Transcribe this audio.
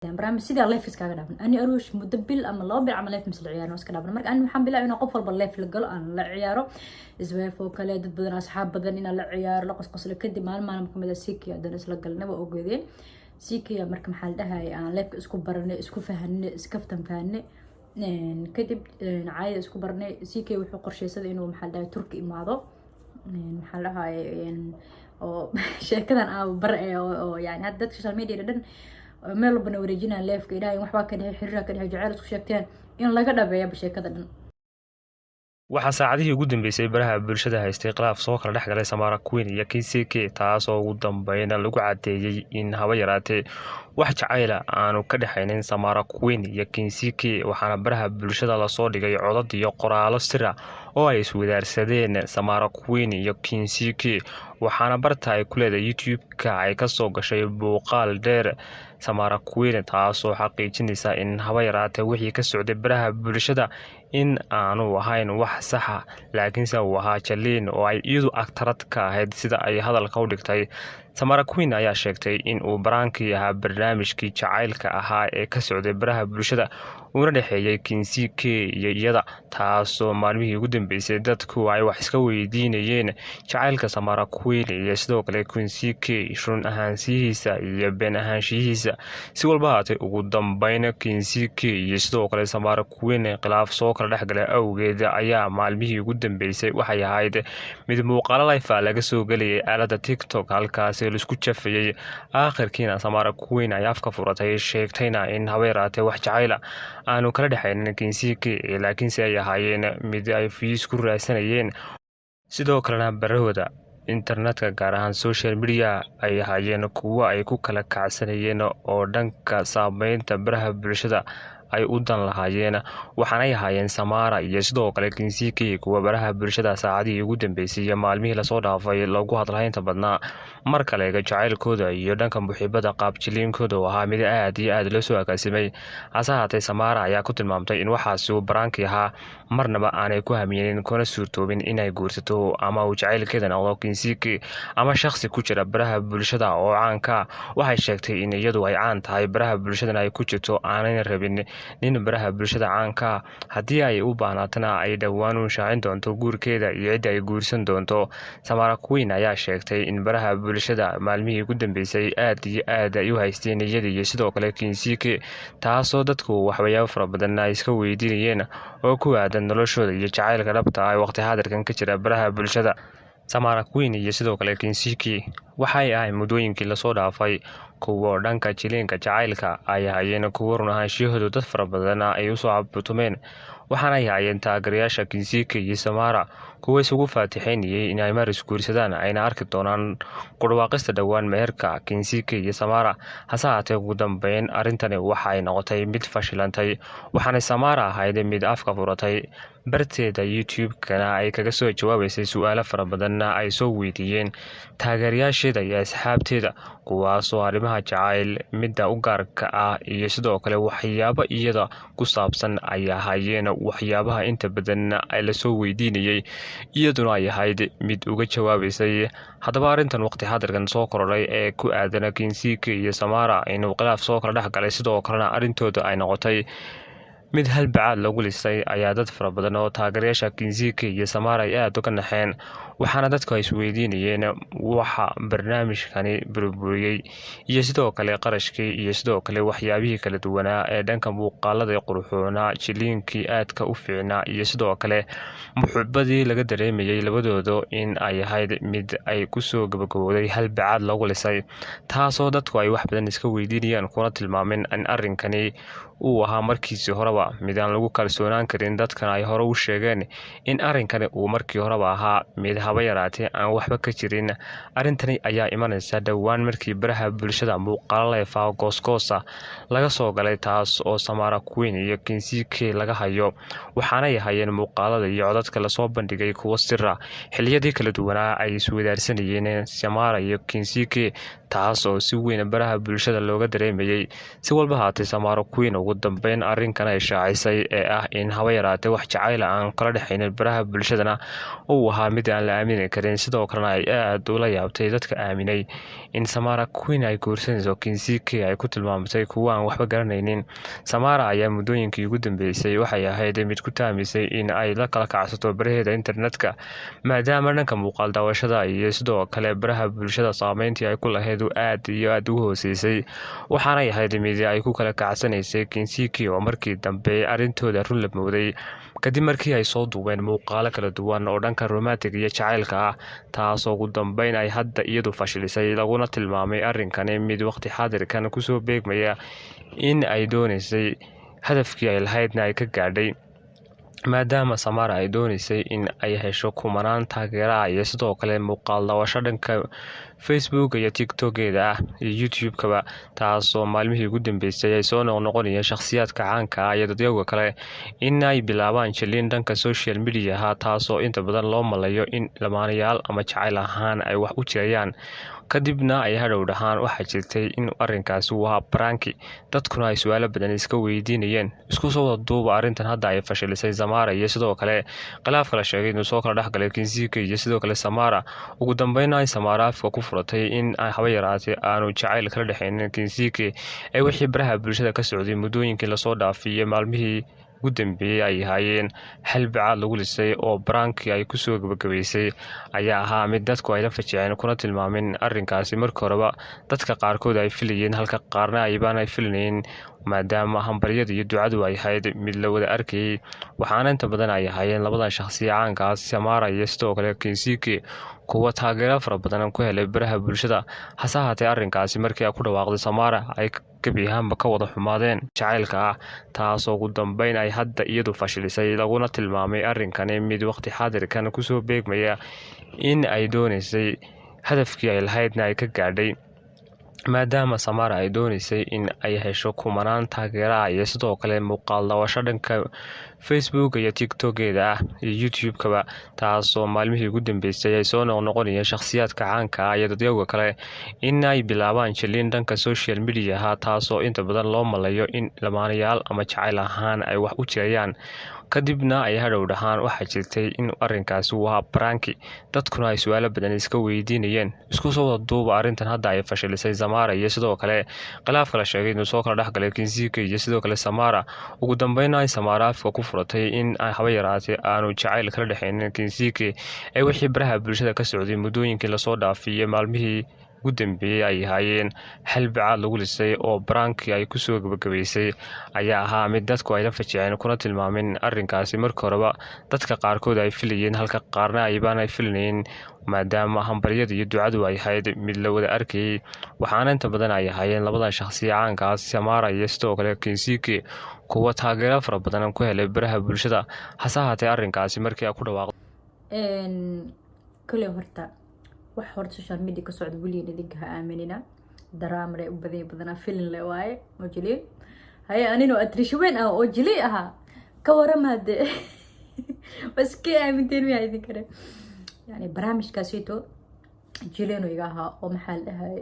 Barnaamij sidaa live iskaga dhaafan ani Aruush muddo bil ama 2 bil ama live misla ciyaarno iska dhaafan. Marka ani waxaan bilaabay inaan qof walba live la galo, aan la ciyaaro isweef oo kale, dad badan, asxaab badan inaan la ciyaaro, la qosqoslo. Kadib maalin maalin kamid ah CK haddana isla galnay, waa ogeedeen CK. Marka maxaa la dhahay, aan liveka isku baranay, isku fahanay, iskaftan fahanay, kadib caayada isku baranay. CK wuxuu qorsheysaday inuu, maxaa la dhahay, Turki imaado. Maxaa la dhahay, oo sheekadan aa bar oo yani hadda dadka social media dhan meel walbana wareejinaan, liveka idhahay waxbaa ka dhexe, xiriira ka dhexe, jaceyl isku sheegteen, in laga dhabeeyaba sheekada dhan. Waxaa saacadihii ugu dambeysay baraha bulshada haystay khilaaf soo kala dhex galay Samaara Queen iyo KCK, taasoo ugu dambeyna lagu cadeeyey in haba yaraatee wax jacayla aanu ka dhexaynin Samaara Queen iyo KCK. Waxaana baraha bulshada lasoo dhigay codad iyo qoraalo sira oo ay iswadaarsadeen Samaara Queen iyo KCK. Waxaana barta ay ku leedahay YouTube-ka ay kasoo gashay buuqaal dheer Samaara Queen, taasoo xaqiijinaysa in haba yaraatee wixii ka socday baraha bulshada in aanu ahayn wax saxa, laakiinse uu ahaa jaliin oo ay iyadu agtarad ka ahayd, sida ay hadalka u dhigtay. Samaara Queen ayaa sheegtay in uu baraankii ahaa barnaamijkii jacaylka ahaa ee ka socday baraha bulshada, uuna dhexeeyey KCK iyo iyada, taasoo maalmihii ugu dambeysay dadku ay wax iska weydiinayeen jacaylka Samaara Queen iyo sidoo kale KCK, run ahaanshihiisa iyo been ahaanshihiisa. Si walba haatay, ugu dambeyn KCK iyo sidoo kale Samaara Queen khilaaf soo kala dhexgalay awgeed ayaa maalmihii ugu dambeysay waxay ahayd mid muuqaalo live laga soo gelayay aalada TikTok, halkaasi laisku jafayey. Aakhirkiina Samaara Queen ay afka furatay, sheegtayna in haba yaraatee wax jacayla aanu kala dhexaynin KCK, laakiinse ay ahaayeen mid ay views ku raadsanayeen, sidoo kalena barahooda internetka, gaar ahaan social media, ay ahaayeen kuwo ay ku kala kacsanayeen oo dhanka saameynta baraha bulshada ay u dan lahaayeen. Waxaanay ahaayeen Samaara iyo sidoo kale Kinsiki kuwa baraha bulshada saacadihii ugu dambeysay iyo maalmihii lasoo dhaafay loogu hadalhaynta badnaa, marka la eego jacaylkooda iyo dhanka muxiibada qaabjiliinkooda oo ahaa mid aad iyo aad loo soo agaasimay. Hase haatee, Samaara ayaa ku tilmaamtay in waxaasi uu baraankii ahaa, marnaba aanay ku hamiyeenin kuna suurtoobin inay guursato ama uu jacaylkeeda noqdo Kinsiki ama shakhsi ku jira baraha bulshada oo caanka. Waxay sheegtay in iyadu ay caan tahay, baraha bulshadana ay ku jirto, aanayna rabin nin baraha bulshada caanka. Haddii ay u baahnaatana, ay dhowaan u shaacin doonto guurkeeda iyo cidda ay guursan doonto. Samaara Queen ayaa sheegtay in baraha bulshada maalmihii ugu dambeysay aad iyo aad ay u haysteen iyada iyo sidoo kale Kinsiki, taasoo dadku waxyaabo fara badan ay iska weydiinayeen oo ku aadan noloshooda iyo jacaylka dhabta ah ee waqti xaadirkan ka jira baraha bulshada. Samaara Queen iyo sidoo kale Kinsiki waxay ahay muddooyinkii lasoo dhaafay kuwo dhanka jiliinka jacaylka ay hayeen kuwo run ahaanshiyahoodu dad fara badan ay usoo cabutumeen. Waxaanay hayeen taageerayaasha Kinsiki iyo Samaara kuwa isugu faatixaynayay inay mar isguursadaan, ayna arki doonaan kudhawaaqista dhowaan meherka Kinsiki iyo Samaara. Hase haatee, ugu dambeyn arrintani waxay noqotay mid fashilantay, waxaanay Samaara ahayd mid afka furatay, barteeda YouTube-kana ay kaga soo jawaabaysay su-aalo fara badanna ay soo weydiiyeen taageerayaasheeda iyo asxaabteeda, kuwaasoo arrimaha jacayl midda u gaarka ah iyo sidoo kale waxyaabo iyada ku saabsan ay ahaayeen waxyaabaha inta badan lasoo weydiinayay, iyaduna ay ahayd mid uga jawaabaysay. Haddaba arrintan waqti xaadirkan soo korodhay ee ku aadana Kinsiki iyo Samaara inuu khilaaf soo kala dhex galay, sidoo kalena arrintooda ay noqotay mid halbacaad lagu lisay, ayaa dad fara badan oo taageerayaasha Kinsiki iyo Samaara ay aada uga naxeen. Waxaana dadku ay isweydiinayeen waxa barnaamijkani burburiyey iyo sidoo kale qarashkii iyo sidoo kale waxyaabihii kala duwanaa ee dhanka muuqaalada qurxoonaa, jiliinkii aadka u fiicnaa iyo sidoo kale muxubadii laga dareemayay labadooda in ay ahayd mid ay kusoo gabagabowday halbacaad lagu lisay, taasoo dadku ay wax badan iska weydiinayaan, kuna tilmaameen in arrinkani uu ahaa markiisii horeba mid aan lagu kalsoonaan karin. Dadkana ay hore u sheegeen in arrinkani uu markii horeba ahaa mid haba yaraatee aan waxba ka jirin. Arrintani ayaa imanaysa dhowaan markii baraha bulshada muuqaalo live ah goosgoosa laga soo galay, taas oo Samaara Queen iyo Kinsike laga hayo. Waxaanay hayeen muuqaalada iyo codadka lasoo bandhigay kuwo sira xiliyadii kala duwanaa ay iswadaarsanayeen Samaara iyo Kinsike, taas oo si weyn baraha bulshada looga dareemayay. Si walba haatee, Samaara Queen ugu dambeyn arrinkan ay sheegtay. shaacisay ee ah in haba yaraatee wax jacayla aan kala dhexaynin baraha bulshadana uu ahaa mid aan la aamini karin. Sidoo kalena ay aada ula yaabtay dadka aaminay in Samara Queen ay guursanayso Kinzike, ay ku tilmaamtay kuwa aan waxba garanaynin. Samara ayaa muddooyinkii ugu dambeysay waxay ahayd mid ku taamisay in ay la kala kacsato baraheeda internetka, maadaama dhanka muuqaal daawashada iyo sidoo kale baraha bulshada saameyntii ay ku lahayd aad iyo aada ugu hooseysay. Waxaanay ahayd mid ay ku kala kacsanaysay Kinzike oo markii dambe arrintooda run la mooday, kadib markii ay soo duubeen muuqaalo kala duwan oo dhanka romantic iyo jacaylka ah, taasoo ugu dambeyn ay hadda iyadu fashilisay, laguna tilmaamay arrinkani mid waqti xaadirkan kusoo beegmaya in ay doonaysay hadafkii ay lahaydna ay ka gaadhay, maadaama Samara ay doonaysay in ay hesho kumanaan taageera ah iyo sidoo kale muuqaal daawasho dhanka Facebook iyo TikTokeeda ah iyo YouTube-kaba, taasoo maalmihii ugu dambeysay ay soo noqnoqonayeen shakhsiyaadka caanka ah iyo dadyowga kale in ay bilaabaan jiliin dhanka social mediaha, taasoo inta badan loo malayo in lamaanayaal ama jacayl ahaan ay wax u jirayaan, kadibna ay hadhow dhahaan waxaa jirtay in arrinkaasi uu ahaa prank, dadkuna ay su-aalo badan iska weydiinayeen. Isku soo wada duuba, arrintan hadda ay fashilisay Samara iyo sidoo kale khilaafka la sheegay inuu soo kala dhexgalay Kinzike iyo sidoo kale Samara, ugu dambeynna ay Samara afka ku furatay in haba yaraatee aanu jacayl kala dhexaynin Kinzike ee wixii baraha bulshada ka socday muddooyinkii lasoo dhaafiyey maalmihii ugu dambeeyey ay ahaayeen xal bacaad lagu lisay oo prank ay kusoo gabagabaysay ayaa ahaa mid dadku ay la fajiceen, kuna tilmaameen arrinkaasi markii horeba dadka qaarkood ay filayeen, halka qaarna aybaan ay filanayeen, maadaama hambaryada iyo ducadu ay ahayd mid la wada arkayay. Waxaana inta badan ay ahaayeen labadan shaqsiya caankaas, Samara iyo sidoo kale Kinzike, kuwa taageero fara badan ku helay baraha bulshada. Hase ahaatee arrinkaasi markii ay ku dhawaaqday Samara ay gebi ahaanba ka wada xumaadeen jacaylka ah, taasoo ugu dambeyn ay hadda iyadu fashilisay, laguna tilmaamay arrinkani mid waqti xaadirkan kusoo beegmaya in ay doonaysay hadafkii ay lahaydna ay ka gaadhay, maadaama Samara ay doonaysay in ay hesho kumanaan taageera ah iyo sidoo kale muuqaal daawasho dhanka Facebook iyo TikTokeeda ah iyo YouTube-kaba, taasoo maalmihii ugu dambeysay ay soo noqnoqonayeen shakhsiyaadka caanka ah iyo dadyowga kale in ay bilaabaan jiliin dhanka social mediaha, taasoo inta badan loo malayo in lamaanayaal ama jacayl ahaan ay wax u jirayaan, kadibna ay hadhow dhahaan waxaa jirtay in arrinkaasi uu ahaa prank, dadkuna ay su-aalo badan iska weydiinayeen. Isku soo wada duuba, arrintan hadda ay fashilisay Samara iyo sidoo kale khilaafka la sheegay inuu soo kala dhexgalay Kinzike iyo sidoo kale Samara, ugu dambeynna ay Samara afka ku furatay in haba yaraatee aanu jacayl kala dhexaynin Kinzike ee wixii baraha bulshada ka socday muddooyinkii lasoo dhaafiyey maalmihii ugu dambeeyey ay ahaayeen xal bacaad lagu lisay oo prank ay kusoo gabagabaysay ayaa ahaa mid dadku ay la fajiceen, kuna tilmaameen arrinkaasi markii horeba dadka qaarkood ay filayeen, halka qaarna aybaan ay filanayeen, maadaama hambaryada iyo ducadu ay ahayd mid la wada arkayay. Waxaana inta badan ay ahaayeen labadan shaqsiya caankaas, Samara iyo sidoo kale Kinzike, kuwa taageero fara badan ku helay baraha bulshada. Hase ahaatee arrinkaasi markii ay ku dhawaaqday Kole horta wax horta social media ka socda weligiin idinka ha aaminina, drama le u badan badanaa, filin le waaye oo jiliin haye. Anino atrisho weyn ah oo jili ahaa ka warama hadde, waa iska aaminteen miyaa idinkane? Yani barnaamijkaasito jilino iga ahaa oo maxaa la dhahay.